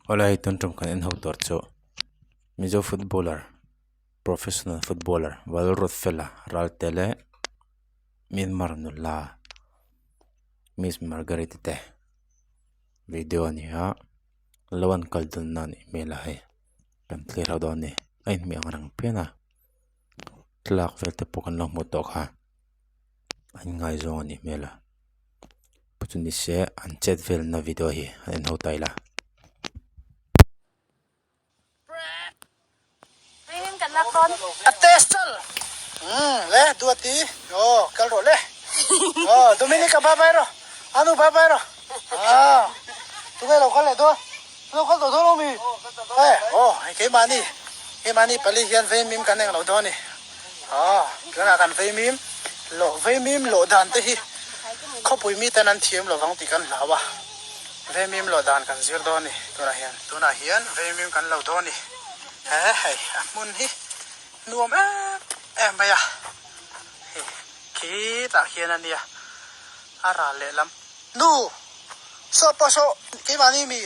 Awle hei tun tum kan en ho tur chu Mizo footballer professional footballer Valruatfela Ralte leh Myanmar nula Miss Margaret te video a ni a lo an kal dun na anih hmel a hei kan thlir ho dawn a ni a inhmeh ang reng phian a thlalak vel te pawh kan lo hmuh tawh kha an ngaizawng anih hmel a. Chu ni se an chet velna video hi an en ho ta ila. A test chal le duati aw kal rawh le aw Dominica bye bye rawh anu bye bye rawh ah tunge lo kal leh dawn lo kal tawh dawn lo mi eh aw hei keimahni keimahni pali hian veimim kan eng lo dawn a ni. Aw, tunah kan veimim loh veimim loh dan te hi khawpui miten an thiam lovang tih kan hlau a, veimim loh dan kan zir dawn a ni tunah hian. Tunah hian veimim kan lo dawn a ni. He hei a hmun hi nuam em em mai a, hei khitah khian a nia a ral lehlam. Nu! Saw pawh saw keimahni mi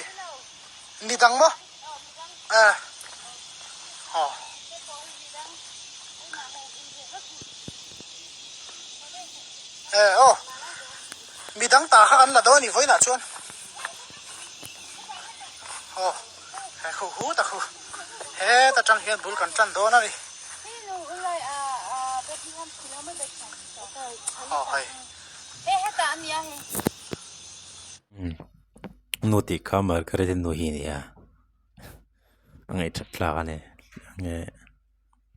mi dang maw? Eh. Aw. Eh aw. Midang ta kha an la dawn a ni vawiinah chuan. Aw. He khu hu ta khu. Heta tang hian bul kan tan dawn a ni. Aw hei. Nu tih kha Margaret-i nu hi a ni a a ngaihthat thlak a ni enge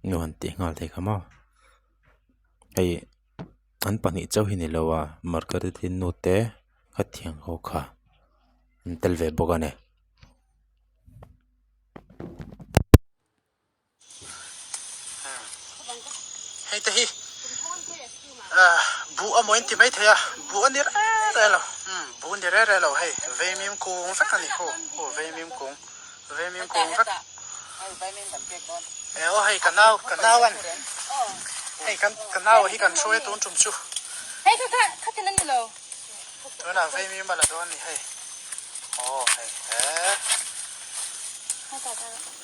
nu han tih nghal thei kha maw hei an pahnih chauh hi a ni lo a Margaret-i nu te khatiang ho kha an tel ve bawk a ni. Hei te hi buh amaw in ti mai thei a buh a ni reng reng lo buh a ni reng reng lo hei veimim kung vek a ni aw aw veimim kung veimim kung vek e aw hei ka nau ka nau an hei kan ka nau hi kan hruai a tun tum chu tunah veimim a la dawn a ni hei aw hei he.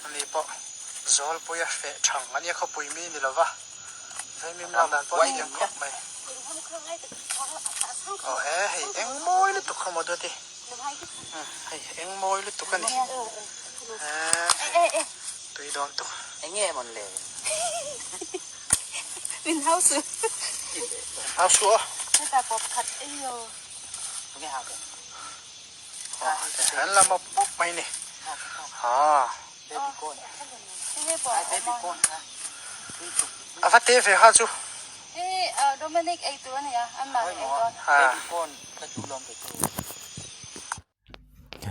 Ani pawh Zawlpuia feh thang a nia khawpui mi ni lova Vengmim lak dan pawh a thiam khawp mai. Aw he hei eng mawi lutuk kha maw Duati hei eng mawi lutuk a ni he tui dawn tuk. Enge mawn le? Min hau su. Hau su aw. Heta pawp khat ei aw. Tunge hau ke? An la mawp mawp mai ni. Haa. A va te ve kha chu.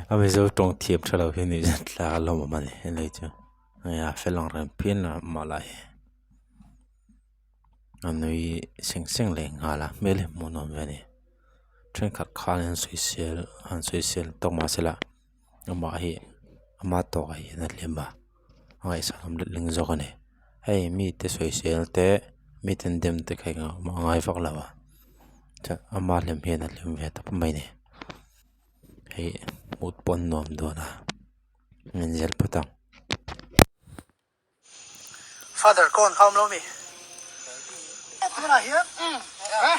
A mizo tawng thiam tha lo hi ni zet thlak a lawm awm a ni helai chu hei a fel ang reng phian a mah lah hi a nui seng seng leh nghal a hmel hi hmuh nuam ve a ni. Thenkhat khan an sawisel an sawisel tawk mahse la amah hi ama tawkah hian a hlim a a ngaihsan awm letling zawk a ni hei mite sawisel te mite an dem te kha engah mah a ngai vak lo a chuan ama hlim hian a hlim ve tawp mai a ni hei hmuh pawh an nuam dawn a min zir phawt ang. Father kawn kha awm lo mi? Tunah hian a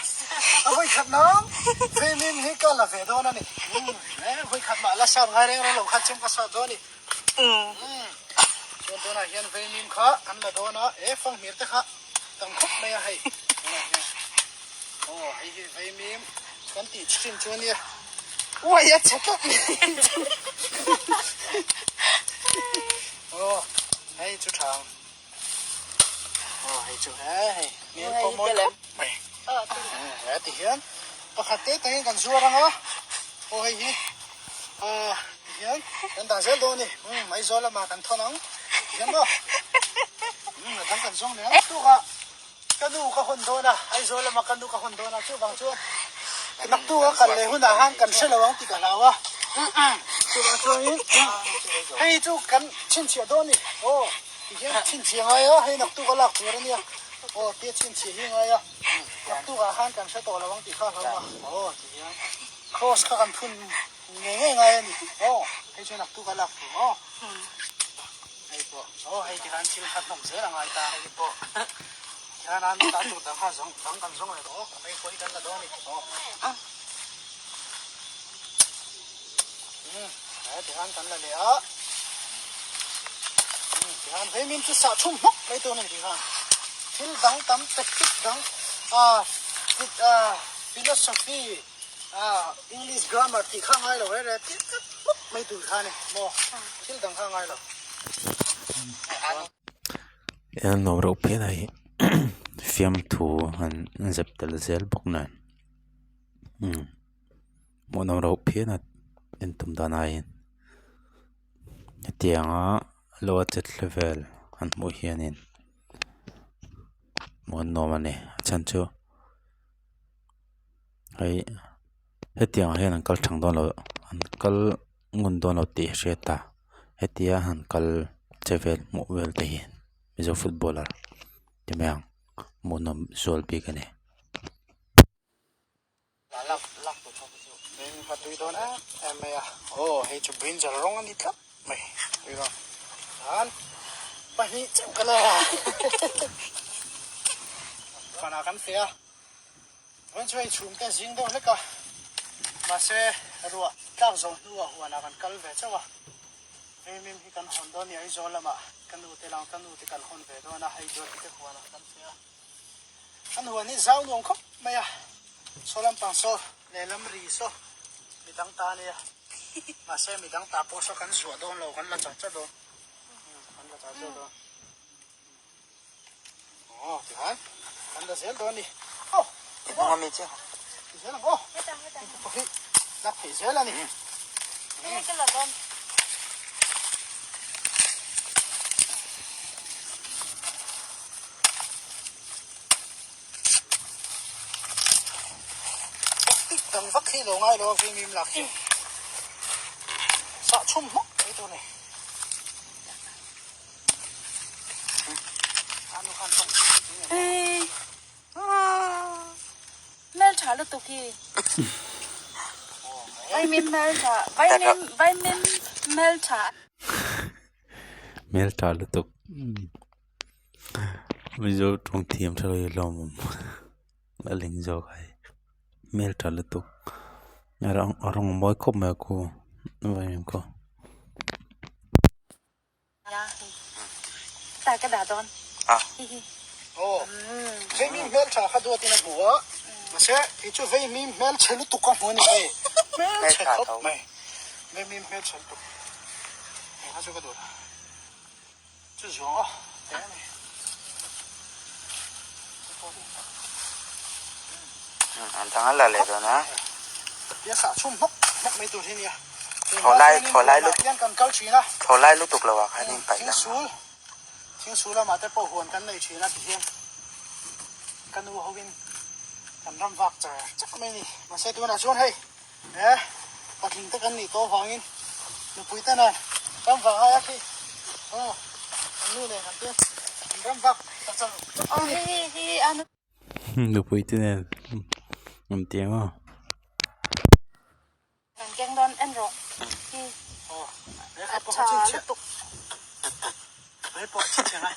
vawi khat nang Veimin hi ka la ve dawn a ni. Vawi khat mah la sat ngai reng reng lo khan chum ka sat dawn a ni. Chuan tunah hian Veimin kha an la dawn a, e fanghmir te kha tam khawp mai a hei. Tunah hian aw hei hi Veimim kan tih thin chu a nia. Uai a chhe tlat mai. Aw hei chu tha ang aw hei chu he hei hmel pawh mawi khawp mai he ti hian pakhat te tangin kan zuar ang a aw hei hi ah ti hian kan dah zel dawn a ni Aizawl lamah kan thawn ang ti hian maw a dang kan zawng leh ang tukah ka nu ka hawn dawn a Aizawl lamah ka nu ka hawn dawn a chuvang chuan naktuk a kal leh hunah khan kan hre lo ang tih ka hlau a chuvang chuanin hei chu kan chhinchhiah dawn a ni aw ti hian chhinchhiah ngai a hei naktuk a lak tur a nia aw tia chhinchhiah hi ngai a naktuk ah khan kan hre tawh lo ang tih kha a hlau a aw ti hian cross kha kan phun. Ngei ngei ngai a ni aw hei chuan naktuk a lak tur aw hei pawh aw hei tikhan thil kha hnawm zel a ngai ta hei pawh tikhan an ta tur dang kha zawng dang kan zawng leh tawh aw hei pawh hi kan la dawn a ni aw umm he tikhan kan la leh a umm tikhan hei min chu sah thum hmawk mai tur a ni tikhan thil dang tam tactic dang ah philosophy Ah, English grammar tih kha ngai lo reh reh tih tlat hmawk mai tur kha a ni maw? Thil dang kha ngai lo. En nuam reuh phian a hi fiamthu han zep tel zel bawk nen umm hmuhnawm reuh phian a en tum dan aiin hetianga lo a chet hle vel han hmuh hianin hmuh an nuam a ni a chhan chu. Hei hetiang ah hian an kal thang dawn lo an kal ngun dawn lo tih a hriat a hetia han kal che vel hmuh vel te hi mizo footballer ti mai ang hmuhnawm zual bik a ni. Vawiin chu hei chhungte zing deuh hlek a, mahse ruah tlak zawh hnuah huanah kan kal ve chauh a, Vemim hi kan hawn dawn ni Aizawl lamah ka nu te lang ka nu te kan hawn ve dawn a, hei Duati te huanah kan che a, an huan hi zau nuam khawp mai a, saw lampang saw lehlam ri saw midang ta ania, mahse midang ta pawh saw kan zuah dawn lo kan la char char dawn, kan la char char dawn. Aw tikhan kan la zel dawn a ni. Aw I hnung ami chiah. Ti zel ang aw. Hei hi lak theih zel a ni. Hei ka la dawn. Tik dang vak hi lo ngai lo a vimim lak hi. Sah chhum hmawk mai tur a ni. Hmel tha lutuk hi. Vaimim hmel tha vaimim vaimim hmel tha. Hmel tha lutuk. Mizo tawng thiam tha lo hi lawmawm a ling zawk a hei hmel tha lutuk a rawng a mawi khawp mai a khu vaimim khaw. Ta ka dah dawn. Hihi. Aw. Veimi hmeltha kha duatin a hmu a. Mahse, kei chu veimi hmelchhe lutuk ka hmu a ni hei. Hmelchhe khawp mai. Veimi hmelchhe lutuk. Hei kha chu ka duh lo. Chu zuang aw. Teh a ni. An thang a la leh dawn a. Tia sah chhum hmawk hmawk mai tur hi nia. Thaw lai thaw lai lutuk hian kan kal thin a. Thaw lai lutuk lo ah khan in paih lang a. Thingsul thingsul lamah te pawh huan kan nei thin a ti hian ka nu ho in kan ram vak char chak mai a ni. Mahse tunah chuan hei he patling te kan nih tawh avangin nupui te nen ram vak ai a khi aw kan nu nen kan te kan ram vak ta char chak mai a ni. Nupui te nen an ti ang aw. Kan keng dawn en rawh hi. Aw, he kha pawh kha chhinchhiah. He pawh chhinchhiah ngai.